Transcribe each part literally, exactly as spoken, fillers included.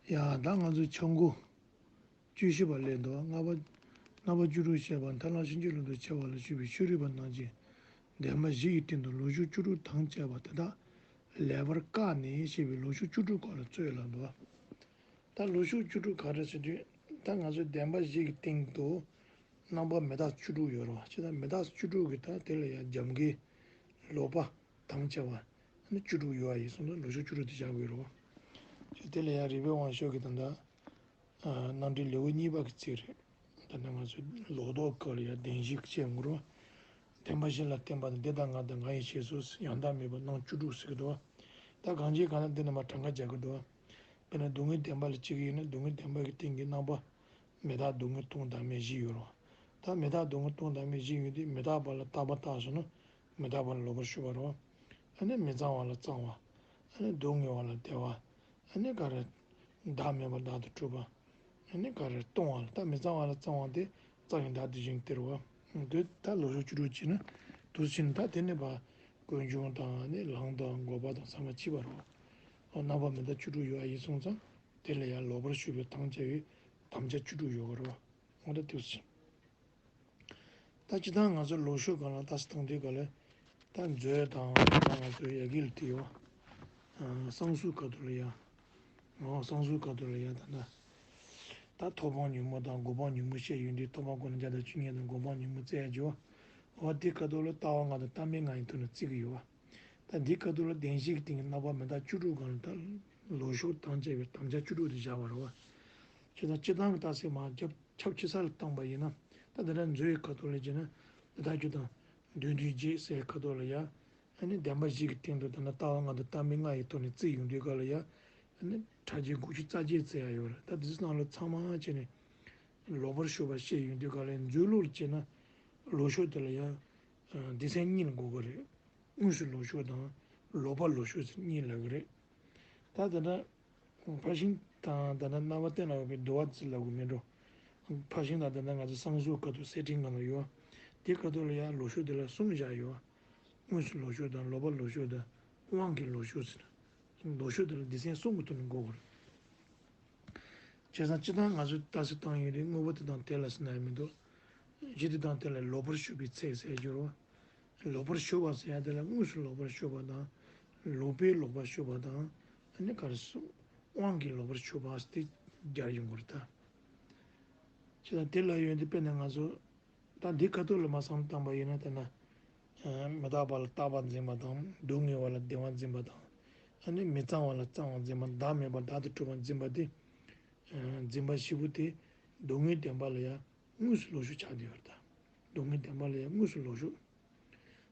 ཡ། ད་ང་ཚོ་འཆར་སྒོ་བཅུ་བཞི་པ་སླེབས་འདུག་རྣམ་པ་རྣམ་པ་བཅུ་དྲུག་བཤད་པ་མཐར་ལམ་ཕྱིན་ཅི་ལོག་ཏུ་འཆར་བ་ལ་ཞུགས་པའི་ཕྱོགས་རིས་པ་རྣམས་ཀྱིས་བདེན་པ་བཞི་ཡི་སྟེང་དུ་ལོག་ཕྱོགས་བཅུ་དྲུག་དམ་བཅས་པ་དེ་དག་ལེགས་པར་བཀག་ནས་ཞེས་པའི་ལོག་ཕྱོགས་བཅུ་དྲུག་སྐོར་ལ་རྩོད་ལ་འདུག་ད་ལོག་ཕྱོགས་བཅུ་དྲུག་ག་རེ་ཟེར་དུས། ད་ང་ཚོས་བདེན་པ་བཞི་གི་སྟེང་དུ་རྣམ་པ་མི་རྟག་བཅུ་དྲུག་ཡོད་རེད་བ། ཅི་ལྟར་མི་རྟག་བཅུ་དྲུག་གི་ད་དེ་ལ་ཡང་རྒྱབ་འགལ་ལོག་པ་དམ་བཅས་པ་ནི་བཅུ་དྲུག་ཡོད་པ་ཡིན་སོང་ན་ལོག་ཕྱོགས་བཅུ་དྲུག་དེ་བཞག་དགོས་རེད་བ། ཅི་དེ་ལ་ཡང་རིགས་པའི་དབང་ཕྱུག་གི་ད་ལྟ་ཨ། རྣམ་འགྲེལ་ལེའུ་གཉིས་པ་གི་ཚིག་རེད། ད་ནི་ང་ཚོས་ལོག་རྟོག་སྐོར་ལ་ཡང་བདེན་བཞི་བཤད་ཡོང་གི་རེད་བ། བདེན་པ་བཞི་ལ་བརྟེན་པ་ནི་འདི་དང་ང་དང་ང་ཡི་ཞེས་སོགས་ཡང་དག་མེད་པ་རྣམ་བཅུ་དྲུག་ཟེར་གི་འདུག་བ། ད་གང་ཅིའི་གང་ལ་འདི་རྣམས་གྲངས་ཀ་རྒྱག་གི་འདུག་བ། དཔེར་ན་སྡུག་བསྔལ་བདེན་པ་ལ་བྱེད་ཀྱི་ཡོད་ན་སྡུག་བསྔལ་བདེན་པ་གི་སྟེང་གི་རྣམ་པ་མི་རྟག་སྡུག་བསྔལ་སྟོང་བདག་མེད་བཞི་ཡོད་རེད་བ། ད་མི་རྟག་སྡུག་བསྔལ་སྟོང་བདག་མེད་བཞི་ཡོད་དུས་མི་རྟག་པ་ལ་རྟག་པ་བཏགས་སོང་ན་མི་རྟག་པ་ལ་ལོག་པར་ཞུགས་པ་རེད་བ། ཨ་ནི་མི་གཙང་བ་ལ་གཙང་བ། ཨ་ནི་སྡུག་བསྔལ་བ་ལ་བདེ་བ། ཨ་ནི་ག་རེ། བདག་མེད་པ་བདག་ཏུ་གྲུབ་པ། ཨ་ནི་ག་རེ་སྟོང་བ་ལ་ད་མི་གཙང་བ་ལ་གཙང་བ་དེ་གཙང་བའི་བདག་དེ་བཞིན་ཏེ་རེད་བ། འདི་ད་ལོག་ཕྱོགས་བཅུ་དྲུག་བྱས་ན་དུས་ཕྱིན་ད་དེ་ནི་བ་ཀུན་འབྱུང་དང་ནི་ལམ་དང་འགོག་པ་དང་ཚང་མ་གཅིག་པ་རེད་བ། རྣམ་པ་མི་རྟག་བཅུ་དྲུག་ཡོད་པ་ཡིན་སོང་ཙང་དེ་ལ་ཡང་ལོག་པར་ཞུགས་པའི་དམ་བཅའ་བའི་དམ་བཅའ་བཅུ་དྲུག་ཡོད་པ་རེད་བ། འོ་ད་དུས་ཕྱིན། ད་སྤྱིར་བཏང་ང་ཚོ་ལོག་ཕྱོགས་སྒང་ལ་ལྟ་ས་བཏང་དུས་སྒང་ལ་ད་མཛོད་དང་ད་ང་ཚོ་ཡ་གི་ལ་དེ་ཡོད། ཨ། བསམ་གཟུགས་ཁ་ཐུག་ལ་ཡ། ཨོ་བསམ་གཟུགས་ཁ་ཐུག་ལ་ཡ་ད་ན། ད་ཐོབ་སྤང་ཉོན་མོངས་དང་སྒོམ་སྤང་ཉོན་མོངས་བཤད་ཡོང་དུས་ཐོབ་སྤང་ཁོ་ན་བརྒྱ་དང་བཅུ་གཉིས་དང་སྒོམ་སྤང་ཉོན་མོངས་བཙལ་ཡ་བྱེད་པ། འོ་དེ་ཁ་ཐུག་ལ་ལྟ་བ་ལྔ་དང་ལྟ་མིན་ལྔ་ཡི་ཐོག་ནས་བརྩི་གི་ཡོད་པ། ད་འདི་ཁ་ཐུག་ལ་བདེན་བཞི་གི་སྟེང་གི་རྣམ་པ་མི་རྟག་བཅུ་དྲུག་སྒང་ལ་ད་ལོག་ཕྱོགས་དམ་བཅའ་བའི་དམ་བཅའ་བཅུ་དྲུག་དེ་བཞག་པ་རེད་བ། ཁྱེད་ད་སྤྱིར་བཏང་གི་རྟགས་གསལ་མ་རྒྱབ། ཁྱབ་ཆེ་ས་ལ་བཏང་པ་ཡིན་ན། ད་འདི་འདྲ་མཛོད་ཀྱི་ཁ་ཐོག་ལ་བྱས་ན། འདི་དག་རྒྱུ་དང་། དོན་དུ་བྱེད་ཟེར་ཁ་ཐོག་ལ་ཡ། ཨ་ནི་བདེན་པ་བཞི་གི་སྟེང་དུ་ད་ནི་ལྟ་བ་ལྔ་དང་ལྟ་མིན་ལྔ་ཡི་ཐོག་ནས་བརྩིས་ཡོང་དུས་སྐབས་ལ་ཡ། ཨ་ནི་ཕྲ་རྒྱས་དགུ་བཅུ་རྩ་བརྒྱད་བརྩི་ཡ་ཡོད་རེད། ད་འདི་ཚོ་ནང་ལ་ཚང་མ་བྱས་ནས། ལོག་པར་ཞུགས་པ་བཤད་ཡོང་དུས་སྐབས་ལ་མཛོད་ལུགས་ལ་བྱས་ན། ལོག་ཕྱོགས་དེ་ལ་ཡ། སྡེ་ཚན་གཉིས་ལ་འགོད་དགོས་རེད། དངོས་སུ་ལོག་ཕྱོགས་དང་། ལོག་པར་ལོག་ཕྱོགས་ཟེར་གཉིས་ལབ་ཀྱི་རེད། ད་ད་ལྟ། ཕར་ཕྱིན་དང་ད་ལྟ་རྣམ་པ་གཏན་ལ་དབབ་པའི་བསྡུ་བ་ཟེར་ལབ་དགོས་མེད་འགྲོ། ཕར་ཕྱིན་དང་ད་ལྟ་ང་ཚོ་བསམ་གཟུགས་ཁ་ཐུག་གསེར་ཕྲེང་སྒང་ལ་ཡོད། དེ་ཁ་ཐུག་ལ་ཡང་ལོག་ཕྱོགས་དེ་ལ་གསུམ་བཞག་ཡོད། དངོས་སུ་ལོག་ཕྱོགས་དང་ལོག་པར་ལོག་ཕྱོགས་དང་དབང་གིས་ལོག་ཕྱོགས་ཟེར་ན། ལོག་ཕྱོགས་དེ་ལ་སྡེ་ཚན་གསུམ་གྱི་ཐོག་ནས་འགོད་དགོས་རེད། བྱས་ཙང་སྤྱིར་བཏང་ང་ཚོས་ལྟ་ཚུལ་བཏང་ཡོད་དུས་དངོས་པོ་དེ་དང་དེ་ལ་ཟེར་ན་ཡང་མི་འདུག་གཞི་དེ་དང་དེ་ལ་ལོག་པར་ཞུགས་པའི་ཚེ་ཟེར་རྒྱུ་རེད་བ། ལོག་པར་ཞུགས་པ་ཟེར་ཡ་དེ་ལ་དངོས་སུ་ལོག་པར་ཞུགས་པ་དང་། ལོག་པས་ལོག་པར་ཞུགས་པ་དང་། ཨ་ནི་ག་རེ་ཟེར། དབང་གིས་ལོག་པར་ཞུགས་པ་ཟེར་དེ་སྦྱར་ཡོང་གི་རེད་ད། བྱས་ཙང་དེ་ལ་ཡོད་དུས་དཔེར་ན་ང་ཚོ། ད་འདི་ཁ་ཐུག་ལ་མར་བསམ་བློ་བཏང་པ་ཡིན་ན་དེ་ན། ཨ། མི་རྟག་པ་ལ་རྟག་པ་འཛིན་པ་དང་སྡུག་བསྔལ་བ་ལ་བདེ་བ་འཛིན་པ་དང་། ཨ་ནི་མི་གཙང་བ་ལ་གཙང་བ་འཛིན་པ་བདག་མེད་པར་བདག་ཏུ་གྲུབ་པ་འཛིན་པ་དེ། ཨ། འཛིན་པ་བཞི་པོ་དེ་སྡུག་བསྔལ་བདེན་པ་ལ་ཡང་དངོས་སུ་ལོག་ཕྱོགས་ཆགས་བསྡད་ཡོད་རེད་ད། སྡུག་བསྔལ་བདེན་པ་ལ་ཡང་དངོས་སུ་ལོག་ཕྱོགས།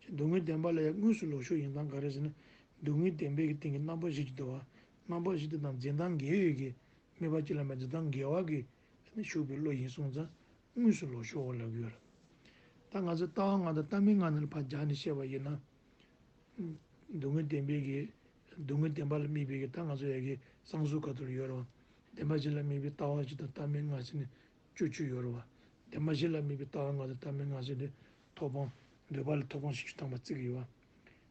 སྡུག་བསྔལ་བདེན་པ་ལ་ཡང་དངོས་སུ་ལོག་ཕྱོགས་ཡིན་སྟངས་ག་རེ་ཟེར་ན། སྡུག་བསྔལ་བདེན་པའི་གི་སྟེང་གི་རྣམ་པ་བཞི་ཅིག་འདུག་བ། རྣམ་པ་བཞི་དེ་དང་འཛིན་སྟངས་འགལ་བའི་གི། དམིགས་པ་གཅིག་ལ་མེད་འཛིན་སྟངས་འགལ་བ་གི་ནི་ཞུགས་པའི་བློ་ཡིན་སོང་ཙང་དངོས་སུ་ལོག་ཕྱོགས་ལབ་ཀྱི་ཡོད་རེད། ད་ང་ཚོས་ལྟ་བ་ལྔ་དང་ལྟ་མིན་ལྔ་ནི་ལ་ཕར་སྦྱར་ནས་བཤད་པ་ཡིན་ན། སྡུག་བསྔལ་བདེན་པའི་གི། སྡུག་བསྔལ་བདེན་པ་ལ་དམིགས་པའི་གི་ད་ང་ཚོ་ཡ་གི་བསམ་གཟུགས་ཁ་ཐུག་ལ་ཡོད་རེད་བ། བདེན་པ་བཞི་ལ་དམིགས་པའི་ལྟ་བ་བཞི་དང་ལྟ་མིན་ལྔ་ཟེར་ནས་བཅུ་བཅུ་ཡོད་རེད་བ། བདེན་པ་བཞི་ལ་དམིགས་པའི་ལྟ་བ་ལྔ་དང་ལྟ་མིན་ལྔ་ཟེར་ནས་ཐོབ་སྤང་། འདོད་པ་ལ་ཐོབ་སྤང་བཞི་བཅུ་ཐམ་པ་བརྩི་གི་ཡོད་བ།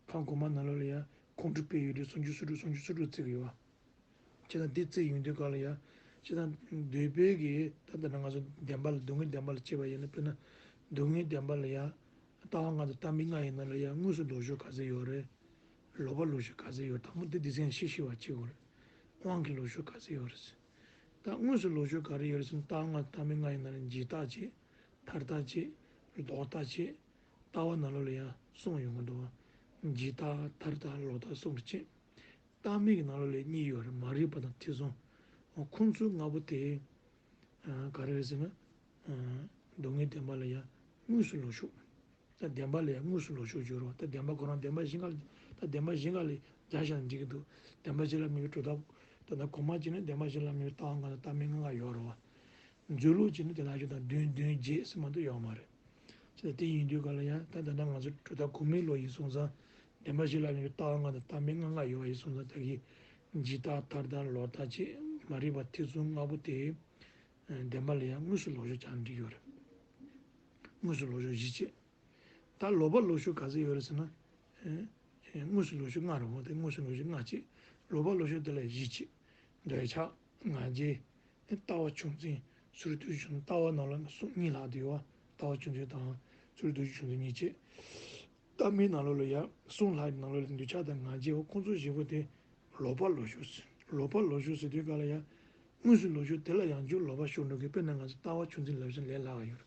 ཁམས་གོང་མ་ནང་ལོགས་ལ་ཡ་ཁོང་ཁྲོ་སྤེལ་ཡོད་དུས་སུམ་ཅུ་སོ་དྲུག་སོ་དྲུག་བརྩི་གི་ཡོད་བ། བྱས་ཙང་དེ་བརྩིས་ཡོང་དུས་སྐབས་ལ་ཡང་། བྱས་ཙང་འདོད་པའི་གི་ད་ལྟ་ན་ང་ཚོ་བདེན་པ་ལ་སྡུག་བསྔལ་བདེན་པ་ལ་དཔྱད་པ་ཡིན་ན། དཔེར་ན་སྡུག་བསྔལ་བདེན་པ་ལ་ཡང་། ལྟ་བ་ལྔ་དང་ལྟ་མིན་ལྔ་ཡི་ནང་ལ་ཡང་དངོས་སུ་ལོག་ཕྱོགས་ག་ཚོད་ཡོད་རེད། ལོག་པ་ལོག་ཕྱོགས་ག་ཚོད་ཡོད་རེད། དང་པོ་དེ་སྡེ་ཚན་ཤེས་ཤེས་པ་བྱེད་དགོས་རེད། དབང་གི་ལོག་ཕྱོགས་ག་ཚོད་ཡོད་རེད། ད་དངོས་སུ་ལོག་ཕྱོགས་ག་རེ་ཡོད་རེད་ཟེར་ན། ལྟ་བ་ལྔ་དང་ལྟ་མིན་ལྔ་ཡི་ནང་ལ་འཇིག་ལྟ་བྱེད། ཐར་ལྟ་བྱེད། ལྡོག་ལྟ་བྱེད། ལྟ་བ་ནང་ལོགས་ལ་ཡང་གསུམ་ཡོང་གི་འདུག་འཇིག་ལྟ་ཐར་ལྟ་ལྡོག་ལྟ་གསུམ་རེ་བྱེད། ལྟ་མིན་གྱི་ནང་ལོགས་ལ་གཉིས་ཡོད་རེད། མ་རིག་པ་དང་ཐེ་ཚོམ། ཁོང་ཚོ་ལྔ་པོ་དེ། ཨ། ག་རེ་རེད་ཟེར་ན། ཨ། སྡུག་བསྔལ་བདེན་པ་ལ་ཡང་དངོས་སུ་ལོག་ཕྱོགས། ད་བདེན་པ་ལ་ཡང་དངོས་སུ་ལོག་ཕྱོགས་སྦྱོར་བ། ད་བདེན་པ་ཁོ་རང་བདེན་པ་བཞི་ལྔ་ལ། ད་བདེན་པ་བཞི་ལྔ་ལ་སྦྱར་བཞག་ན་འགྲིག་གི་འདུག་བདེན་པ་བཞི་ལ་དམིགས་པའི་གྲུབ་མཐའ། ད་ལྟ་གོང་མ་གཅིག་ནི་བདེན་པ་བཞི་ལ་དམིགས་པའི་ལྟ་བ་ལྔ་དང་ལྟ་མིན་ལྔ་ཡོད་རེད་བ། མཛོད་ལུགས་གཅིག་ནི་དེ་ལ་ཞུ་དང་བདུན་བདུན་བརྒྱད་ཟེར་མ་གཏོགས་ཡོད་མ་རེད། ཅེས་དེ་ཡིན་དུས་ག་ལ་ཡང་ད་ད་ལྟ་ང་ཚོ་གྲུབ་མཐའ་གོང་མའི་བློ་ཡིན་སོང་ཙང་། བདེན་པ་བཞི་ལ་དམིགས་པའི་ལྟ་བ་ལྔ་དང་ལྟ་མིན་ལྔ་ལྔ་ཡོད་པ་ཡིན་སོང་ཙང་། ད་གི་འཇིག་ལྟ་ཐར་ལྟ་ལྡོག་ལྟ་བཅས་མ་རིག་པ་ཐེ་ཚོམ་ལྔ་པོ་དེ། བདེན་པ་ལ་ཡང་དངོས་སུ་ལོག་ཕྱོགས་ཆགས་འགྲིག་ཡོད་རེད། དངོས་སུ་ལོག་ཕྱོགས་བཞི་བྱས། ད་ལོག་པ་ལོག་ཕྱོགས་ག་ཚོད་ཡོད་རེད་ཟེར་ན། ཨེ། དངོས་སུ་ལོག་ཕྱོགས་ལྔ་རེད་བ། དེ་དངོས་སུ་ལོག་ཕྱོགས་ལྔ་བྱས། ལོག་པ་ལོག་ཕྱོགས་དེ་ལ་བཞི་བྱས། འདོད་ཆགས། ང་རྒྱལ། ལྟ་བ་ཆུང་འཛིན། ཚུལ་དུ་ཆུང་ལྟ་བ་ནང་ལ་གསུང་གཉིས་ལྷག་དེ་ཡོད། ལྟ་བ་ཆུང་འཛིན་དང་ཚུལ་དུ་ཆུང་འཛིན་གཉིས་བྱས། ལྟ་བའི་ནང་ལོགས་ལ་ཡ་གསུང་ལྷག་ནང་ལོགས་ལ་འདོད་ཆགས་དང་ང་རྒྱལ་བ་ཁོང་ཚོ་བཞི་པོ་དེ་ལོག་པར་ལོག་ཞུགས་ཟེར། ལོག་པར་ལོག་ཞུགས་ཟེར་དུས་ག་ལ་ཡ་དངོས་སུ་ལོག་ཞུགས་དེ་ལ་ཡང་བསྐྱར་ལོག་པར་ཞུགས་འགྲོ་གི། དཔེར་ན་ང་ཚོ་ལྟ་བ་ཆུང་འཛིན་ལབ་བཞིན་ལས་སླ་བ་ཡོད།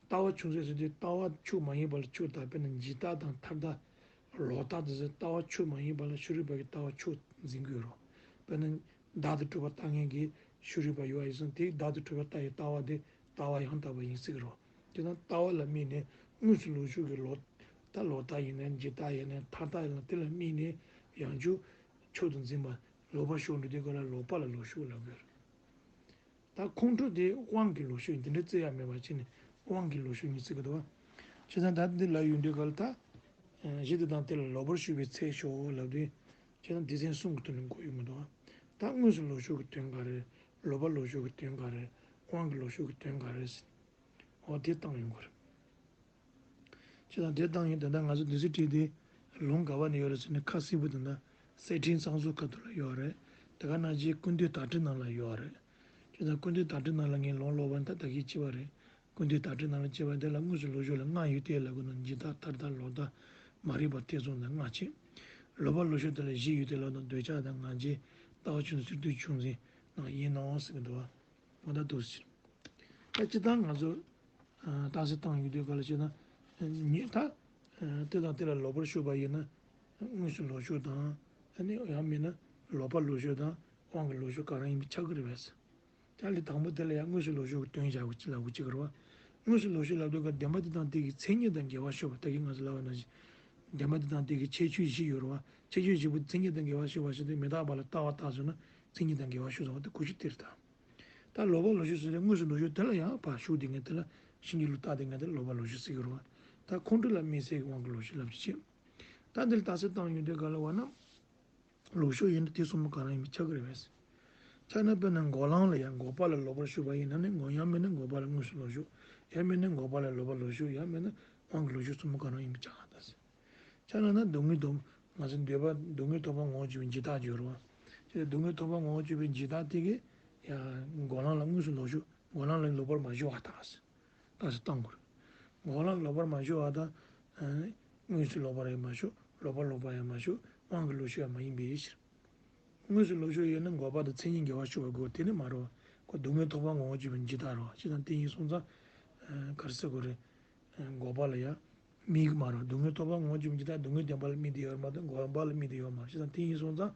ལྟ་བ་ཆུང་ཟད་ཟེར་དུས་ལྟ་བ་ཆོས་མ་ཡིན་པ་ལ་ཆོས་ལྟ། དཔེར་ན་འཇིག་ལྟ་དང་ཐར་ལྟ། ལོག་ལྟ་དེ་ཚོ་ལྟ་བ་ཆོས་མ་ཡིན་པ་ལ་ཕྱི་རོལ་པ་གི་ལྟ་བ་ཆོས་འཛིན་དགོས་རོ། དཔེར་ན་བདག་ཏུ་གྲུབ་པ་ལྟ་མཁན་གྱི་ཕྱི་རོལ་པ་ཡོད་པ་ཡིན་ཙང་དེས་བདག་ཏུ་གྲུབ་པ་ལྟ་བའི་ལྟ་བ་དེ་ལྟ་བ་ཡང་དག་པ་ཡིན་སྲིད་ཀྱི་རོ། དེ་ན་ལྟ་བ་ལ་དམིགས་ནས་དངོས་སུ་ལོག་ཞུགས་ཀྱི་ལོག་ལྟ། ལོག་ལྟ་ཡིན་ནའི་འཇིག་ལྟ་ཡིན་ནའི་ཐར་ལྟ་ཡིན་ན་དེ་ལ་དམིགས་ནས་ཡང་བསྐྱར་ཆོས་དུ་འཛིན་པ། ལོག་པར་ཞུགས་འགྲོ་དུས་ག་ལ་ལོག་པ་ལ་ལོག་ཞུགས་ལབ་དགོས་རེད། ད་ཁོང་ཁྲོ་དེ་དབང་གིས་ལོག་ཞུགས་ཡིན། དེ་འདྲ་བརྩི་ཡ་མེད་པ་བྱས་ནས་དབང་གིས་ལོག་ཞུགས་ཡིན་ཟེར་གི་འདུག་བ། བྱས་ཙང་ད་འདི་ལ་ཡོང་དུས་ག་ལ་ད། གཞི་དེ་དང་དེ་ལ་ལོག་པར་ཞུགས་པའི་ཚེ་ཤོག་ལབ་དུས། བྱས་ཙང་སྡེ་ཚན་གསུམ་གྱི་དོན་ལ་གོ་ཡོང་གི་འདུག་བ། ད་དངོས་སུ་ལོག་ཞུགས་ཀྱི་དོན་ག་རེ། ལོག་པར་ལོག་ཞུགས་ཀྱི་དོན་ག་རེ། དབང་གིས་ལོག་ཞུགས་ཀྱི་དོན་ག་རེ་ཟེར། འོ་དེ་བཏང་ཡོང་གི་རེད། བྱས་ཙང་དེ་བཏང་ཡིན། དེ་འདྲ་ང་ཚོ་འདི་ཚོ་བྲིས་ཏེ་ལུང་ག་བ་ནས་ཡོད་རེད་ཟེར་ན་ཁ་གསལ་པོ་དེ་འདྲ་གསེར་ཕྲེང་གཙང་བཟོ་ཁ་ཐུག་ལ་ཡོད་རེད། དེ་ག་ནང་བཞིན་ཀུན་བཏུས་དར་ཊ་ནང་ལ་ཡོད་རེད། བྱས་ཙང་ཀུན་བཏུས་དར་ཊ་ནང་ལ་ངས་ལུང་ཀློག་པ་ནི་ད་ད་གིན་བྱས་པ་རེད། ཀུན་བཏུས་དར་ཊ་ནང་ལ་བྱས་པ་དེ་ལ་དངོས་སུ་ལོག་ཞུགས་ལ་ལྔ་ཡོད་དེ་ལབ་དགོས་ན་འཇིག་ལྟ་ཐར་ལྟ་ལོག་ལྟ་མ་རིག་པ་ཐེ་ཚོམ་དང་ལྔ་བྱས། ལོག་པར་ལོག་ཞུགས་དེ་ལ་བཞི་ཡོད་དེ་ལབ་ན་འདོད་ཆགས་དང་ང་རྒྱལ་ལྟ་བ་ཆུང་ཚུལ་དུ་ཆུང་འཛིན་ནང་ཡིན་ནོ་ཟེར་གི་འདུག་བ། འོ་ད་འདུག་ཟེར། ད་སྤྱིར་བཏང་ང་ཚོ་རྟགས་གསལ་བཏང་ཡོང་དུས་ག་ལ་བྱས་ན། ཉེ་ད་དེ་དང་དེ་ལ་ལོག་པར་ཞུགས་པ་ཡིན་ན་དངོས་སུ་ལོག་ཞུགས་དང་། ཨ་ནི་ཡང་མིན་ན་ལོག་པར་ལོག་ཞུགས་དང་དབང་གིས་ལོག་ཞུགས་ག་རང་ཡིན་པ་ཆགས་ཀྱི་རེད་པས། ད་ལས་དང་པོ་དེ་ལ་ཡང་དངོས་སུ་ལོག་ཞུགས་ཀྱི་དོན་བཞག་གི་ལབ་གི་ཅིག་རེད་བ། དངོས་སུ་ལོག་ཞུགས་ལབ་དུས་ཀ་བདེན་པ་དེ་དང་དེ་གི་མཚན་ཉིད་དང་འགལ་བར་ཞུགས་པ། ད་གིན་ང་ཚོ་ལབ་པ་ནང་བཞིན། བདེན་པ་དེ་དང་དེ་གི་ཁྱད་ཆོས་བཞི་ཡོད་རེད་བ། ཁྱད་ཆོས་བཞི་པོ་མཚན་ཉིད་དང་འགལ་བར་ཞུགས་པ་ཞིག་དེ་མི་རྟག་པ་ལ་ལྟ་བ་ལྟ་སོང་ན་མཚན་ཉིད་དང་འགལ་བར་ཞུགས་སོང་བ་དེ་གོ་རྒྱུ་དེ་རེད་ད། ད་ལོག་པར་ལོག་ཞུགས་ཟེར་ཏེ་དངོས་སུ་ལོག་ཞུགས་དེ་ལ་ཡང་ཕར་ཞུགས་དེ་ངས་དེ་ལ་ཤིན་རྒྱུ་ལུགས་ལྟ་དེ་ངས་དེ་ལ་ལོག་པར་ལོག་ཞུགས་ཟེར་གི་རེད་བ། ད་ཁོང་ཁྲོ་ལ་དམིགས་བསལ་གྱི་དབང་གིས་ལོག་ཞུགས་ལབ་ཀྱི་བྱེད། ད་འདི་ལ་རྟགས་གསལ་བཏང་ཡོང་དུས་ག་ལ་བ་ན། ལོག་ཕྱོགས་ཡིན་ན་དེ་གསུམ་པོ་ག་རང་ཡིན་པ་ཆགས་ཀྱི་རེད་པས། ཆགས་ན་དཔེར་ན་འགོག་ལམ་ལ་ཡང་འགོག་པ་ལ་ལོག་པར་ཞུགས་པ་ཡིན་ན་ནི་འགོག་ཡང་མིན་ན་འགོག་པ་ལ་དངོས་སུ་ལོག་ཞུགས། ཡང་མིན་ན་འགོག་པ་ལ་ལོག་པར་ལོག་ཞུགས། ཡང་མིན་ན་དབང་གིས་ལོག་ཞུགས། གསུམ་པོ་ག་རང་ཡིན་པ་ཆགས་ལ་ད་ཟེར། ཆགས་ན་ན་སྡུག་བསྔལ་དང་ང་ཚོ་འདོད་པ་སྡུག་བསྔལ་ཐོབ་པ་ངོ་བོ་གཅིག་པའི་འཇིག་ལྟ་བརྗོད་རོགས། དེ་སྡུག་བསྔལ་ཐོབ་པ་ངོ་བོ་གཅིག་པའི་འཇིག་ལྟ་དེ་གི་ཡང་འགོག་ལམ་ལ་དངོས་སུ་ལོག་ཞུགས། འགོག་ལམ་ལ་ལོག་པར་མ་ཞུགས་པ་དང་ཟེར། རྟགས་གསལ་བཏང་དགོས་རེད། འགོག་ལམ་ལོག་པར་མ་ཞུགས་པ་དང་། དངོས་སུ་ལོག་པར་ཡང་མ་ཞུགས། ལོག་པར་ལོག་པར་ཡང་མ་ཞུགས། དབང་གིས་ལོག་ཞུགས་ཡང་མ་ཡིན་པའི་ཕྱིར། དངོས་སུ་ལོག་ཞུགས་ཡོད་ན་འགོག་པ་དང་མཚན་ཉིད་འགལ་བར་ཞུགས་པ་དགོས། དེ་ནི་མ་རེད་བ། ཁོ་སྡུག་བསྔལ་ཐོབ་པ་ངོ་བོ་གཅིག་པའི་འཇིག་ལྟ་རེད་བ། ཅི་ལྟར་དེ་ཡིན་སོང་ཙང་། ག་རེ་ཟེར་དགོས་རེད། འགོག་པ་ལ་ཡང་དམིགས་ཀྱི་མ་རེད། སྡུག་བསྔལ་ཐོབ་པ་ངོ་བོ་གཅིག་པའི་འཇིག་ལྟ་སྡུག་བསྔལ་བདེན་པ་ལ་དམིགས་ཏེ་ཡོད་མ་གཏོགས་འགོག་པ་ལ་དམིགས་ཏེ་ཡོད་མ་རེད། ཅི་ལྟར་དེ་ཡིན་སོང་ཙང་།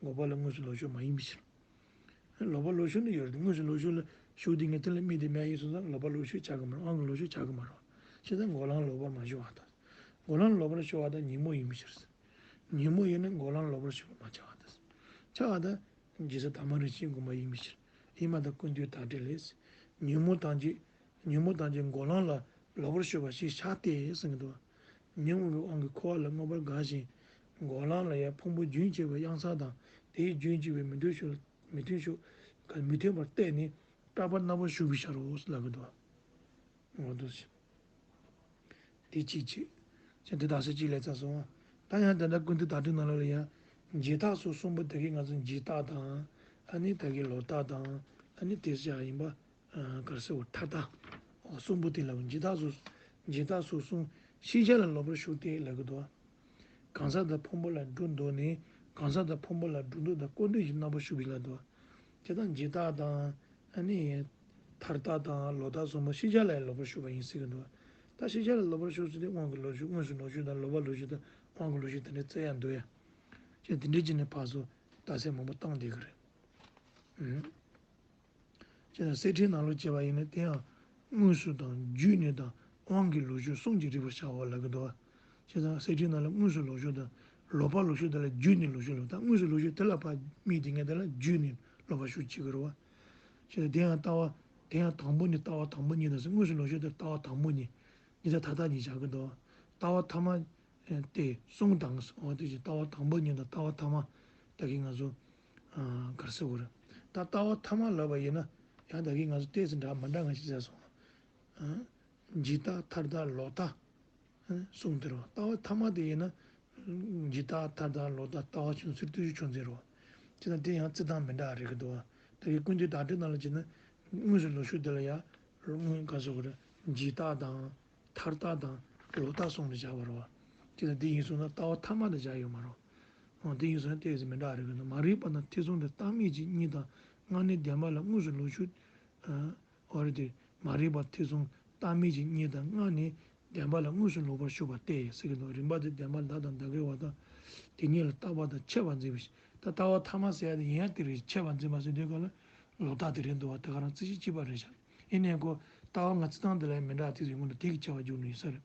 འགོག་པ་ལ་དངོས་སུ་ལོག་ཞུགས་མ་ཡིན་པའི་ཕྱིར། ལོག་པར་ལོག་ཞུགས་ནི་ཡོད་རེད། དངོས་སུ་ལོག་ཞུགས་ལ་ཞུགས་དེ་ངས་དེ་ལ་དམིགས་ཏེ་མེད་ཡིན་སོང་ཙང་ལོག་པར་ལོག་ཞུགས་ཆགས་ཀྱི་མ་རེད། དབང་གིས་ལོག་ཞུགས་ཆགས་ཀྱི་མ་རེད། བྱས་ཙང་འགོག་ལམ་ལོག་པར་མ་ཞུགས་པ་དང་། འགོག་ལམ་ལོག་པར་ཞུགས་པ་དང་ཉོན་མོངས་ཡིན་པའི་ཕྱིར། ཉོན་མོངས་ཡིན་ན་འགོག་ལམ་ལོག་པར་ཞུགས་པ་མ་ཆགས་པ་དང་། ཆགས་པ་དང་། འཇིག་ས་ཐ་མ་རིག་བྱེད་སྒོམ་པ་ཡིན་པའི་ཕྱིར། ཨེ་མ་དང་ཀུན་བཏུས་དར་ཊ་ལས། ཉོན་མོངས་ཐམས་ཅད། ཉོན་མོངས་ཐམས་ཅད་འགོག་ལམ་ལ་ལོག་པར་ཞུགས་པ་ཞིག་བཞག་སྟེ་གསུངས་འདུག་ཉོན་མོངས་པའི་དབང་གིས་འཁོར་བ་ལ་མངོན་པར་དགའ་ཞིང་། འགོག་ལམ་ལ་ཡང་ཕུང་པོ་རྒྱུན་གཅིག་པའི་གཡང་ས་དང་དེའི་རྒྱུན་གཅིག་པའི་མི་མཐུན་ཕྱོགས། མི་མཐུན་ཕྱོགས། མི་མཐུན་པར་བལྟས་ནས་སྐྲག་པ་རྣམ་པར་ཞུགས་པའི་ཕྱིར་རོ་ལབ་ཀྱི་འདུག་འོ་འདུག་སེ། དེ་གཅིག་བྱས། ཅེས་དེ་དག་ས་གཅིག་ལས་ཚར་སོང་། ད་ཡང་དེ་འདྲ་ཀུན་བཏུས་དར་ཊ་ནང་ལོགས་ལ་ཡང་། འཇིག་ལྟ་སོགས་གསུམ་པོ་དེ་གའི་ང་ཚོ་འཇིག་ལྟ་དང་། ཨ་ནི་དེ་གའི་ལོག་ལྟ་དང་། ཨ་ནི་དེ་བཞག་ཡིན་པ། ག་རེ་ཟེར་བ་ཐར་ལྟ། གསུམ་པོ་དེ་ལ་འཇིག་ལྟ་སོགས། འཇིག་ལྟ་སོགས་གསུམ་ཤེས་བྱ་ལ་ལོག་པར་ཞུགས་ཏེ་ལབ་ཀྱི་འདུག་གང་ཟག་དང་ཕུང་པོ་ལ་སྒྲོ་འདོགས་ནས་གང་ཟག་དང་ཕུང་པོ་ལ་སྒྲོ་འདོགས་དང་སྐུར་འདེབས་ཀྱི་རྣམ་པར་ཞུགས་པའི་ལ་འདུག་དེ་དང་འཇིག་ལྟ་དང་། ཨ་ནི། ཐར་ལྟ་དང་ལོག་ལྟ་གསུམ་པོ་ཤེས་བྱ་ལ་ཡང་ལོག་པར་ཞུགས་པ་ཡིན་སྲིད་ཀྱི་འདུག་ད་ཤེས་བྱ་ལ་ལོག་པར་ཞུགས་ཟེར་དུས་དབང་གིས་ལོག་ཞུགས་དངོས་སུ་ལོག་ཞུགས་དང་ལོག་པར་ལོག་ཞུགས་དང་དབང་གིས་ལོག་ཞུགས་དེ་འདྲའི་རྩོད་ཡ་འདུག་ཡ། ཅེས་དེ་འདྲའི་བྱས་ནས་ཕར་ཚུར་རྟགས་གསལ་མང་པོ་བཏང་བསྡད་ཀྱི་རེད། ཨུམ། ཅེས་ན་གསེར་ཕྲེང་ནང་ལོགས་བྱས་པ་ཡིན་ན་དེ་ཡང་དངོས་སུ་དང་བརྒྱུད་ནས་དང་དབང་གིས་ལོག་ཞུགས་གསུམ་གྱིས་རིག་པར་བྱའོ་ལབ་ཀྱི་འདུག་བ། བྱས་ཙང་གསེར་ཕྲེང་ནང་ལ་དངོས་སུ་ལོག་ཞུགས་དང་ལོག་པར་ལོག་ཞུགས་དེ་ལ་བརྒྱུད་ནས་ལོག་ཞུགས་ལབ། ད་དངོས་སུ་ལོག་ཞུགས་དེ་ལ་ཕར་དམིགས་དེ་ངས་དེ་ལ་བརྒྱུད་ནས་ལོག་པར་ཞུགས་བྱེད་ཀྱི་རེད་བ། བྱས་ཙང་དེ་ཡང་ལྟ་བ། དེ་ཡང་དང་པོ་ནས་ལྟ་བ་དང་པོ་ཉིད་དང་ཟེར། དངོས་སུ་ལོག་ཞུགས་དེ་ལྟ་བ་དང་པོ་ཉིད། ཉིད་དང་མཐའ་དག་ཉིད་བྱ་གི་འདུག་ལྟ་བ་ཐ་མ་དེ་གསུམ་དང་། འོ་དེ་བཞིན་ལྟ་བ་དང་པོ་ཉིད་དང་ལྟ་བ་ཐ་མ་ད་གིན་ང་ཚོ་ག་རེ་ཟེར་དགོས་རེད། ད་ལྟ་བ་ཐ་མ་ལབ་པ་ཡིན་ན་ཡང་ད་གིན་ང་ཚོ་ཏོག་ཙམ་འདྲ་མི་འདྲ་ང་ཞིག་བྱས་སོང་། འཇིག་ལྟ་ཐར་ལྟ་ལོག་ལྟ། གསུམ་དེ་རེད་བ། ལྟ་བ་ཐ་མ་དེ་ཡིན་ན། འཇིག་ལྟ་ཐར་ལྟ་ལོག་ལྟ་ལྟ་བ་ཆུང་ཚུལ་བརྟུལ་ཞུགས་ཆུང་འཛིན་རེད་བ། བྱས་ཙང་དེ་ཡང་རྩི་སྟངས་མི་འདྲ་རེད་ཀྱི་འདུག་བ། དེ་གའི་ཀུན་བཏུས་བརྡ་སྤྲོད་ནང་ལ་བྱས་ན། དངོས་སུ་ལོ་ཕྱུགས་དེ་ལ་ཡང་། དངོས་ག་ཟེར་དགོས་རེད། འཇིག་རྟགས་དང་། མཐར་རྟགས་དང་། ལོག་རྟགས་གསུམ་ལ་བཞག་པ་རེད་བ། དེ་ལ་འདི་ཡིན་སོང་ན་ལྟ་བ་ཐ་མ་དེ་བཞག་ཡོད་མ་རེད། འོ་དེ་ཡིན་སོང་ན་ཏོག་ཙམ་མི་འདྲ་བ་རེད་གི་འདུག་མ་རིག་པ་དང་ཐེ་ཚོམ་དེ་རྟག་མེད་ཅིང་གཉིས་དང་ལྔ་ནི་བདེན་པ་ལ་དངོས་སུ་ལོ་ཕྱུགས། འོ་རེད་དེ། མ་རིག་པ་ཐེ་ཚོམ་རྟག་མེད་ཅིང་གཉིས་དང་ལྔ་ནི་བདེན་པ་ལ་དངོས་སུ་ལོག་པར་ཞུགས་པ་སྟེ་ཟེར་གི་འདུག་རིམ་པ་དེ་བདེན་པ་བདག་དང་བདག་གི་བ་དང་། དེ་ཉིད་ལ་རྟག་པ་དང་ཆད་པ་འཛིན་པའི་ཕྱིར། ད་ལྟ་བ་ཐ་མ་ཟེར་ཡ་དེ་ཡིན་ཡ་དེ་རེད། ཆད་པ་འཛིན་པ་ཟེར་དུས་ག་ལ་ལོག་རྟགས་དེ་རེད་འདུག་བ། དེ་ག་རང་རྩིས་གཞི་གཅིག་པ་རེད་ཤག་ཡིན་ནའི་ཁོ་ལྟ་བ་ང་ཚོ་སྟངས་དེ་ལ་མི་འདྲ་དེ་ཡོང་གི་འདུག་དེ་གི་ཆད་པ་འཇུག་ནི་ཡོད་ས་རེད།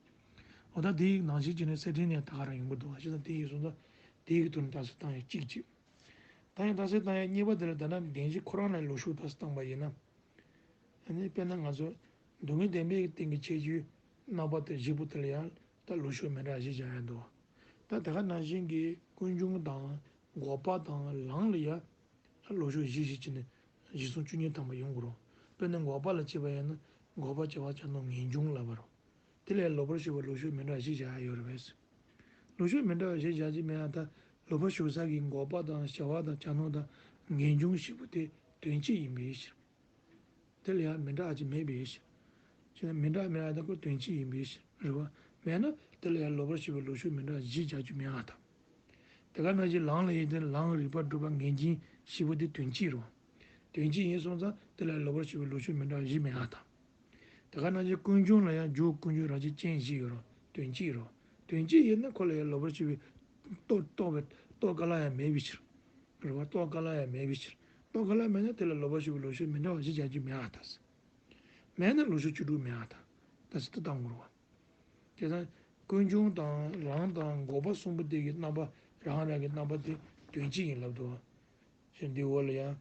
འོ་ད་དེའི་ནང་བཞིན་བྱས་ནས་གསེར་ཕྲེང་ནས་ད་ག་རང་ཡོང་གི་འདུག་བ། བྱས་ཙང་དེ་ཡིན་སོང་ཙང་དེའི་གི་ཐོག་ནས་རྟགས་གསལ་བཏང་ཡ་གཅིག་གཅིག་ད་ཡང་རྟགས་གསལ་བཏང་ཡ་གཉིས་པ་དེ་ལ་ད་ན་བདེན་བཞི་ཁོ་རང་ལ་ལོག་ཕྱོགས་རྟགས་གསལ་བཏང་པ་ཡིན་ན། ཨ་ནི་དཔེར་ན་ང་ཚོ་སྡུག་བསྔལ་བདེན་པའི་སྟེང་གི་ཁྱད་ཆོས་རྣམ་པ་དེ་བཞི་པོ་དེ་ལ་ཡང་ད་ལོག་ཕྱོགས་མི་འདྲ་བཞི་སྦྱར་ཡ་འདུག་ད་དེ་ག་ནང་བཞིན་གྱི་ཀུན་འབྱུང་དང་འགོག་པ་དང་ལམ་ལ་ཡང་ལོག་ཕྱོགས་བཞི་བཞི་བྱས་ནས་བཞི་གསུམ་བཅུ་གཉིས་ཐམ་པ་ཡོང་དགོས་རེད། དཔེར་ན་འགོག་པ་ལ་བྱས་པ་ཡིན་ན་འགོག་པ་བྱ་བ་བྱ་ནོར་ངེས་འབྱུང་ལབ་པ་རེད། དེ་ལ་ཡང་ལོག་པར་ཞུགས་པའི་ལོག་ཕྱོགས་མི་འདྲ་བཞི་སྦྱར་ཡ་ཡོད་རེད་པས། ལོག་ཕྱོགས་མི་འདྲ་བ་བཞི་སྦྱར་གྱི་མེད་ཡ་ད། ལོག་པར་ཞུགས་ས་གི་འགོག་པ་དང་བྱ་བ་དང་བྱ་ནོར་དང་ངེས་འབྱུང་བཞི་པོ་དེ་དོན་གཅིག་ཡིན་པའི་ཕྱིར། དེ་ལ་ཡང་མི་འདྲ་བ་ཅིག་མེད་པའི་ཕྱིར། ཅེས་ན་མི་འདྲ་མེད་ཡ་ད་ཁོ་དོན་གཅིག་ཡིན་པའི་ཕྱིར་རེད་བ། མེད་ན་དེ་ལ་ཡང་ལོག་པར་ཞུགས་པའི་ལོག་ཕྱོགས་མི་འདྲ་བ་བཞི་སྦྱར་རྒྱུ་མེད་པ་དང་། དེ་ག་ནང་བཞིན་ལམ་ལ་ཡིན་ཏེ་ལམ་རིགས་པ་སྒྲུབ་པ་ངེས་འབྱུང་བཞི་པོ་དེ་དོན་གཅིག་རེད་བ། དོན་གཅིག་ཡིན་སོང་ཙང་དེ་ལ་ཡང་ལོག་པར་ཞུགས་པའི་ལོག་ཕྱོགས་མི་འདྲ་བ་བཞི་མེད་པ་དང་། དེ་ག་ནང་བཞིན་ཀུན་འབྱུང་ལ་ཡང་རྒྱུ་ཀུན་འབྱུང་རང་བཞིན་ཅན་བཞི་ཡོད་རུང་དོན་གཅིག་རུང་། དོན་གཅིག་ཡིན་ན་ཁོ་ལ་ཡང་ལོག་པར་ཞུགས་པའི་རྟོག་རྟོག་པའི་རྟོགས་དཀའ་ལ་ཡང་མེད་པའི་ཕྱིར། རེད་བ། རྟོགས་དཀའ་ལ་ཡང་མེད་པའི་ཕྱིར། རྟོགས་དཀའ་ལ་མེད་ན་དེ་ལ་ལོག་པར་ཞུགས་པའི་ལོག་ཕྱོགས་མི་འདྲ་བ་བཞི་སྦྱར་རྒྱུ་མེད་པ་དང་། མེད་ན་ལོག་ཕྱོགས་བཅུ་དྲུག་མེད་པ་དང་། ད་ཟེར་ཏེ་བཏང་དགོས་རེད་བ། དེ་ཙང་ཀུན་འབྱུང་དང་ལམ་དང་འགོག་པ་གསུམ་པོ་དེ་གི་རྣམ་པ་རང་རང་གི་རྣམ་པ་དེ་དོན་གཅིག་ཡིན་ལབ་འདུག་བ། ཞེས་འདི་འོག་ལ་ཡང་།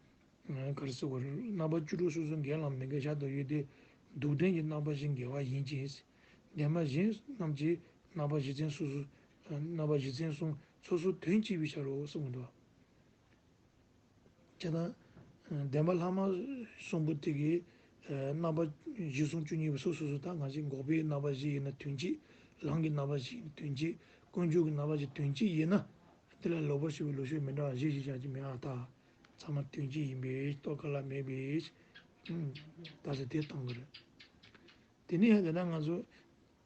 ཨ། ག་རེ་ཟེར་དགོས་རེད། རྣམ་པ་བཅུ་དྲུག་སོ་སོ་འགལ་ལམ་མི་འགལ་བཞག་ཏུ་ཡོད་དེ། སྡུག་བདེན་གྱི་རྣམ་པ་བཞི་འགལ་བ་ཡིན་ཅིང་། བདེན་པ་གཞན་རྣམས་ཀྱི་རྣམ་པ་བཞི་ཚན་སོ་སོ། རྣམ་པ་བཞི་ཚན་གསུམ་སོ་སོ་དོན་གཅིག་པའི་ཕྱིར་རོ་གསུངས་འདུག་བྱས་ཙང་། བདེན་པ་ལྷག་མ་གསུམ་པོ་དེ་གི་རྣམ་པ་བཞི་གསུམ་བཅུ་གཉིས་པོ་སོ་སོ་སོ་ད་ང་ཚོའི་འགོག་པའི་རྣམ་པ་བཞི་ཡིན་ན་དོན་གཅིག་ལམ་གྱི་རྣམ་པ་བཞི་ཡིན་ན་དོན་གཅིག་ཀུན་འབྱུང་གི་རྣམ་པ་བཞི་དོན་གཅིག་ཡིན་ན། དེ་ལ་ལོག་པར་ཞུགས་པའི་ལོག་ཕྱོགས་མི་འདྲ་བ་བཞི་བཞི་སྦྱར་གྱི་མེད་པ་དང་། ཚང་མ་དོན་གཅིག་ཡིན་པས་རྟོགས་དཀའ་ལ་མེད་པས། ད་ཟེར་དེ་བཏང་གི་རེད། དེ་ནས་ཡང་དེ་ན་ང་ཚོ་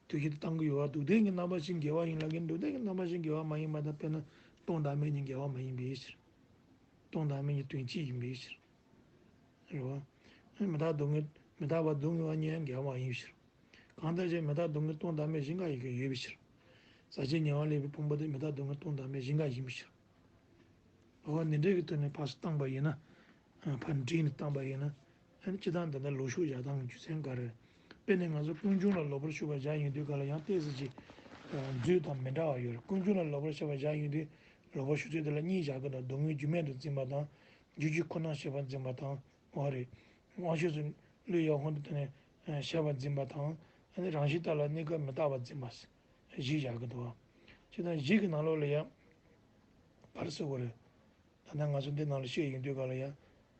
དུས་ཀྱི་བཏང་གི་ཡོད་པ། སྡུག་བདེན་གྱི་རྣམ་པ་བཞི་འགལ་བ་ཡིན་ལབ་མཁན་སྡུག་བདེན་གྱི་རྣམ་པ་བཞི་འགལ་བ་མ་ཡིན་པ་དང་། དཔེར་ན་སྟོང་བདག་མེད་གཉིས་འགལ་བ་མ་ཡིན་པའི་ཕྱིར། སྟོང་བདག་མེད་གཉིས་དོན་གཅིག་ཡིན་པའི་ཕྱིར། རེད་བ། མི་རྟག་སྡུག་བསྔལ་མི་རྟག་པ་སྡུག་བསྔལ་བ་གཉིས་ཡང་འགལ་བ་མ་ཡིན་ཕྱིར། གང་ལྟར་ཀྱང་མི་རྟག་སྡུག་བསྔལ་སྟོང་བདག་མེད་བཞི་འགའ་ཡི་གེ་ཡོད་པའི་ཕྱིར། ཟག་བཅས་ཉེ་བར་ལེན་པའི་ཕུང་པོ་དེ་མི་རྟག་སྡུག་བསྔལ་སྟོང་བདག་མེད་བཞི་འགའ་ཡིན་པའི་ཕྱིར། འོ་འདི་འདྲའི་གི་ཐོག་ནས་ཕར་བཏང་པ་ཡིན་ན། ཕར་འདྲེས་ནས་བཏང་པ་ཡིན་ན། ཨ་ནི་སྤྱིར་བཏང་འདི་འདྲ་ལོག་ཕྱོགས་སྦྱར་སྟངས་ཀྱི་རྒྱུ་མཚན་ག་རེ། དཔེར་ན་ང་ཚོ་ཀུན་འབྱུང་ལ་ལོག་པར་ཞུགས་པ་སྦྱར་ཡོང་དུས་ག་ལ་ཡང་ཏོག་ཙམ་ཅིག་མཛོད་དང་མི་འདྲ་བ་ཡོད་རེད། ཀུན་འབྱུང་ལ་ལོག་པར་ཞུགས་པ་སྦྱར་ཡོང་དུས། ལོག་པར་ཞུགས་ཚུལ་དེ་ལ་གཉིས་སྦྱར་གི་འདུག་སྡུག་བསྔལ་རྒྱུ་མེད་དུ་འཛིན་པ་དང་། རྒྱུ་གཅིག་ཁོ་ན་ཞེས་པར་འཛིན་པ་དང་། འོ་རེད། དབང་ཕྱུག་སོགས་བློས་གཡེང་ཧོན་དུ་བཏང་ནས་ཞེས་པར་འཛིན་པ་དང་། ཨ་ནི་རང་བཞིན་ལྟར་ལ་གནས་སྐབས་མི་རྟག་པར་འཛིན་པ། བཞི་སྦྱར་གི་འདུག་བ། བྱས་ཙང་བཞི་གི་ནང་ལོགས་ལ་ཡང་། ག་རེ་ཟེར་དགོས་རེད། ད་ལྟ་ང་ཚོ་འདི་ནང་ལ་བཤད་ཡོང་དུས་ག་ལ་ཡང་།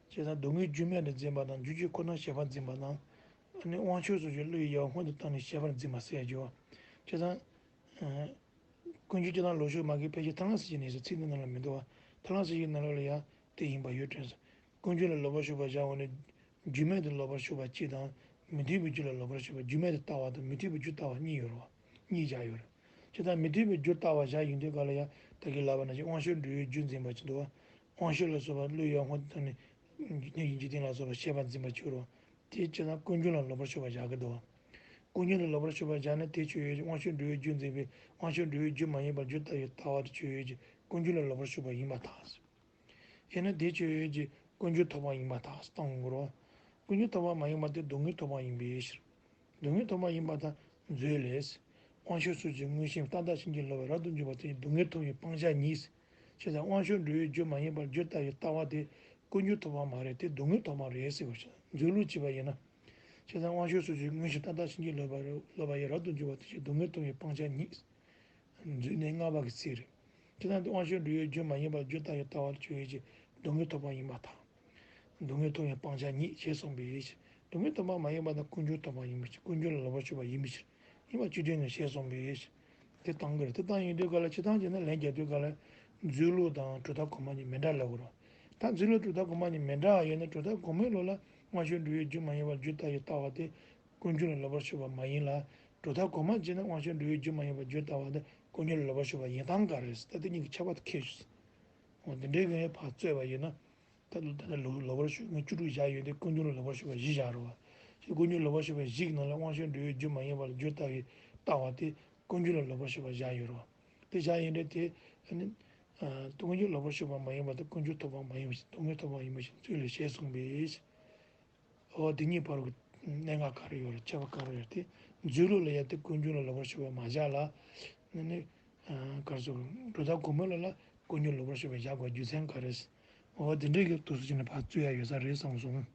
བྱས་ཙང་སྡུག་བསྔལ་རྒྱུ་མེད་དུ་འཛིན་པ་དང་། རྒྱུ་གཅིག་ཁོ་ན་ཞེས་པར་འཛིན་པ་དང་། ཨ་ནི་དབང་ཕྱུག་སོགས་ཀྱི་བློས་གཡེང་ཧོན་དུ་བཏང་ནས་ཞེས་པར་འཛིན་པ་ཟེར་རྒྱུ་བ། བྱས་ཙང་། ཀུན་འབྱུང་སྤྱིར་བཏང་ལོག་ཕྱོགས་མ་གི་ཕལ་ཆེར་ཐར་ལམ་གཟིགས་ཞིབ་ནས་སོ་ཚིག་འདི་ནང་ལ་མི་འདུག་བ། ཐར་ལམ་གཟིགས་ཞིབ་ནང་ལོགས་ལ་ཡང་དེ་ཡིན་པ་ཡོད་དྲན་སོང་། ཀུན་འབྱུང་ལ་ལོག་པར་ཞུགས་པ་བཞག་འོང་ནས། རྒྱུ་མེད་དུ་ལོག་པར་ཞུགས་པ་གཅིག་དང་། མི་མཐུན་པའི་རྒྱུ་ལ་ལོག་པར་ཞུགས་པ། རྒྱུ་མེད་དུ་ལྟ་བ་དང་མི་མཐུན་པའི་རྒྱུ་ལྟ་བ་གཉིས་ཡོད་རེད་བ། གཉིས་བཞག་ཡོད་རེད། བྱས་ཙང་མི་མཐུན་པའི་རྒྱུ་ལྟ་བ་བཞག་ཡོང་དུས་ག་ལ་ཡང་ད་གིན་ལབ་པ་ནང་བཞིན་དབང་ཕྱུག་འགྲོ་བའི་རྒྱུ་འཛིན་པ་ཅིག་འདུག་བ། དབང་ཕྱུག་ལ་སོགས་པ་བློས་གཡེང་ཧོན་དུ་བཏང་ནས། གཉིས་ཀྱི་འཇིག་རྟེན་ལ་སོགས་པ་ཤེས་པ་འཛིན་པ་ཅིག་ཡོད་རེད་བ། དེ་བྱས་ཙང་ཀུན་འབྱུང་ལ་ལོག་པར་ཞུགས་པ་བཞག་གི་འདུག་བ། ཀུན་འབྱུང་ལ་ལོག་པར་ཞུགས་པ་བཞག་ན་དེ་ཆོས་ཡོད་ཀྱི། དབང་ཕྱུག་འགྲོ་བའི་རྒྱུ་འཛིན་པའི་དབང་ཕྱུག་འགྲོ་བའི་རྒྱུ་མ་ཡིན་པར་རྒྱུ་ལྟ་བུའི་ལྟ་བ་དེ་ཆོས་ཡོད་ཀྱི་ཀུན་འབྱུང་ལ་ལོག་པར་ཞུགས་པ་ཡིན་པར་ཐལ། ཡིན་ན་དེ་ཆོས་ཡོད་ཀྱི་ཀུན་འབྱུང་ཐོབ་པ་ཡིན་པར་ཐལ་གཏོང་དགོས་རེད་བ། ཀུན་འབྱུང་ཐོབ་པ་མ་ཡིན་པ་དེ་སྡུག་བསྔལ་ཐོབ་པ་ཡིན་པའི་ཕྱིར། སྡུག་བསྔལ་ཐོབ་པ་ཡིན་པར་ཐལ། མཛོད་ལས། དབང་ཕྱུག་སོགས་ཀྱི་མངོན་ཞེན་མཐའ་དག་ཕྱིན་ཅི་ལོག་པའི་རབ་ཏུ་འཇུག་པ་དེ་ཉིད་སྡུག་བསྔལ་ཐོབ་པའི་སྤང་བྱ་ཉིད། བྱས་ཙང་དབང་ཕྱུག་འགྲོ་བའི་རྒྱུ་མ་ཡིན་པར་རྒྱུ་ལྟ་བུའི་ལྟ་བ་དེ་ཀུན་འབྱུང་ཐོབ་པ་མ་རེད་དེ། སྡུག་བསྔལ་ཐོབ་པ་རེད་ཟེར་བ་ཞིག་མཛོད་ལུགས་བྱས་པ་ཡིན་ན། བྱས་ཙང་དབང་ཕྱུག་སོགས་ཀྱི་མངོན་ཞེན་མཐའ་དག་ཕྱིན་ཅི་ལོག་པའི་ལོག་པ་ཡི་རབ་ཏུ་འཇུག་པ་དེ་ཉིད་སྡུག་བསྔལ་ཐོབ་པའི་སྤང་བྱ་ཉིད། མཛོད་ནི་ལྔ་པ་གི་ཚིག་རེད། དེ་ལྟར་དབང་ཕྱུག་འགྲོ་བའི་རྒྱུ་མ་ཡིན་པར་རྒྱུ་ལྟ་བུའི་ལྟ་བ་ཆོས་ཡོད་ཀྱི་སྡུག་བསྔལ་ཐོབ་པ་ཡིན་པར་ཐལ། སྡུག་བསྔལ་ཐོབ་པའི་སྤང་བྱ་ཉིད་ཅེས་གསུངས་པའི་ཕྱིར། སྡུག་བསྔལ་ཐོབ་པ་མ་ཡིན་པ་དང་ཀུན་འབྱུང་ཐོབ་པ་ཡིན་པའི་ཕྱིར། ཀུན་འབྱུང་ལ་ལོག་པར་ཞུགས་པ་ཡིན་པའི་ཕྱིར། ཡིན་པ་བཅུ་བདུན་ནས་ཞེས་གསུངས་པའི་ཕྱིར། དེ་བཏང་གི་རེད། དེ་བཏང་ཡོང་དུས་ག་ལ་སྤྱིར་བཏང་བྱས་ན་ལན་རྒྱག་དུས་ག་ལ་མཛོད་ལུགས་དང་གྲུབ་མཐའ་གོང་མ་གཉིས་མི་འདྲ་ལབ་དགོས་རེད། ད་འཛིན་ལུགས་གྲུབ་མཐའ་གོང་མ་གཉིས་མི་འདྲ་བ་ཡོད་ན། གྲུབ་མཐའ་གོང་མའི་ལུགས་ལ་དབང་ཕྱུག་འགྲོ་བའི་རྒྱུ་མ་ཡིན་པར་རྒྱུ་བཏགས་པའི་ལྟ་བ་དེ་ཀུན་འབྱུང་ལ་ལོག་པར་ཞུགས་པ་མ་ཡིན་ལ། གྲུབ་མཐའ་གོང་མ་བྱས་ན་དབང་ཕྱུག་འགྲོ་བའི་རྒྱུ་མ་ཡིན་པར་རྒྱུ་བཏགས་པ་དེ་ཀུན་འབྱུང་ལ་ལོག་པར་ཞུགས་པ་ཡིན་སྟངས་ག་རེ་རེད། ད་དེ་གཉིས་ཀྱི་ཁྱད་པར་དེ་ཁས་ཞུ། འོ་དེ་འདྲའི་གི་ཕར་རྩོད་པ་ཡིན་ན། ད་ད་ལྟ་ལོག་ལོག་པར་ཞུགས་མཁན་བཅུ་དྲུག་བཞག་ཡོད་དེ་ཀུན་འབྱུང་ལ་ལོག་པར་ཞུགས་པ་བཞི་བཞག་རེད་བ། ཞེས་ཀུན་འབྱུང་ལ་ལོག་པར་ཞུགས་པའི་བཞི་གི་ནང་ལ་དབང་ཕྱུག་འགྲོ་བའི་རྒྱུ་མ་ཡིན་པར་རྒྱུ་བཏགས་པའི་ལྟ་བ་དེ་ཀུན་འབྱུང་ལ་ལོག་པར་ཞུགས་པ་བཞག་ཡོད་རེད་བ། དེ་བཞག་ཡོད་འདྲ་དེ་ཨ་ནི། ཨ་ཀུན་འབྱུང་ལ་ལོག་པར་ཞུགས་པ་མ་ཡིན་པ་དང་ཀུན་འབྱུང་ཐོབ་པ་མ་ཡིན་པ་ཞིག་སྟོང་ཉིད་ཐོབ་པ་ཡིན་པ་ཞིག་ཚུལ་ལས་ཞེས་གསུངས་པས། འོ་དེ་གཉིས་བར་གྱི་གནད་འགག་ག་རེ་ཡོད་རེད། ཁྱད་པར་ག་རེ་ཡོད་རེད་དེ། འཛིན་ལུགས་ལ་ཡང་དེ་ཀུན་འབྱུང་ལ་ལོག་པར་ཞུགས་པ་མ་བཞག་ལ། ནི་ནི་ཨ་ག་རེ་ཟེར། གྲུབ་མཐའ་གོང་མའི་ལུགས་ལ་ཀུན་འབྱུང་ལ་ལོག་པར་ཞུགས་པ་བཞག་དགོས་རྒྱུ་མཚན་ག་རེ། འོ་དེ་འདྲའི་གི་དུས་སུ་བྱས་ནས་ཕར་རྩོད་ཡ་ཡོད་ས་རེད་བསམ་སོང་།